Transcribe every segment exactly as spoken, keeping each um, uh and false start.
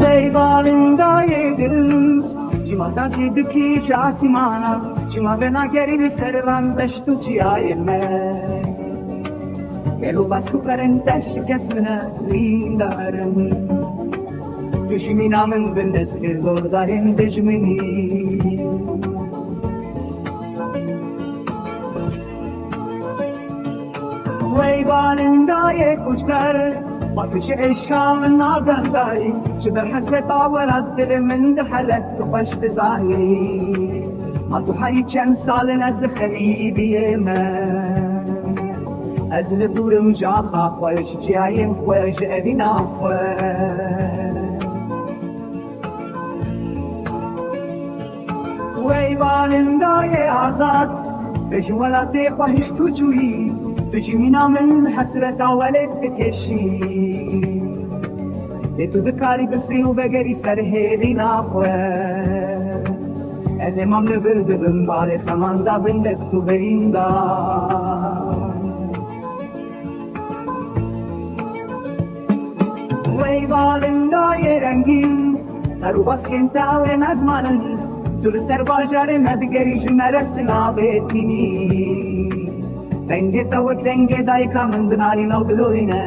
Dey balindayê dil, çima tazî dikî ji asîmana, çima venagerî li ser van deşt û çiyayê me. Gelo bask û perên te şikestine rîndarin. Tu ji mîna min bin destê zordarên dijminî. Wey balindayê koçber, ma tu ji êşa min nabehdayî, ji ber hesreta we re dilê min dihere, tu xweş dizanî. Ma tu heyî çend sal in ez li xerîbiyê me. Ez li dûr im ji axa xwe, ji çiyayên xwe, ji evîna xwe. Wey balindayê azad, tu ji welatê xwe hişt û çûyî, tu ji mîna min hesreta welêt dikêşî. Lê tu dikarî bifirî û vegerî ser hêlîna xwe. Ez ê mam li vir dibim, barê xeman da bin dest û birînda. Wey balindayê rengîn, her û baskên te ew ê nezmanin. Tu li ser bajarê nedigerî, ji me re sinavê tînî. Dengê te wek dengê dayika min dinarî nav diloyîne.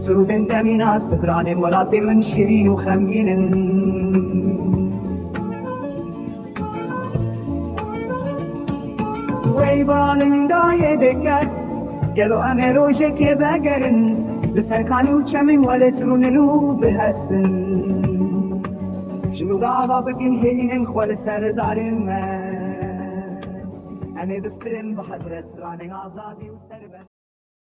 Sirûdên te mînas ditiranên welatê min şirîn û xemgîn in. Wey balindayê bêkes, gelo em ê rojekê vegerin, li ser kanî û çemên welêt rûnin û bihesin. Ji nû re ava bikin hêlînên xwe li ser darên me. Em ê bistirin bi hedre stranên azadî û serbest.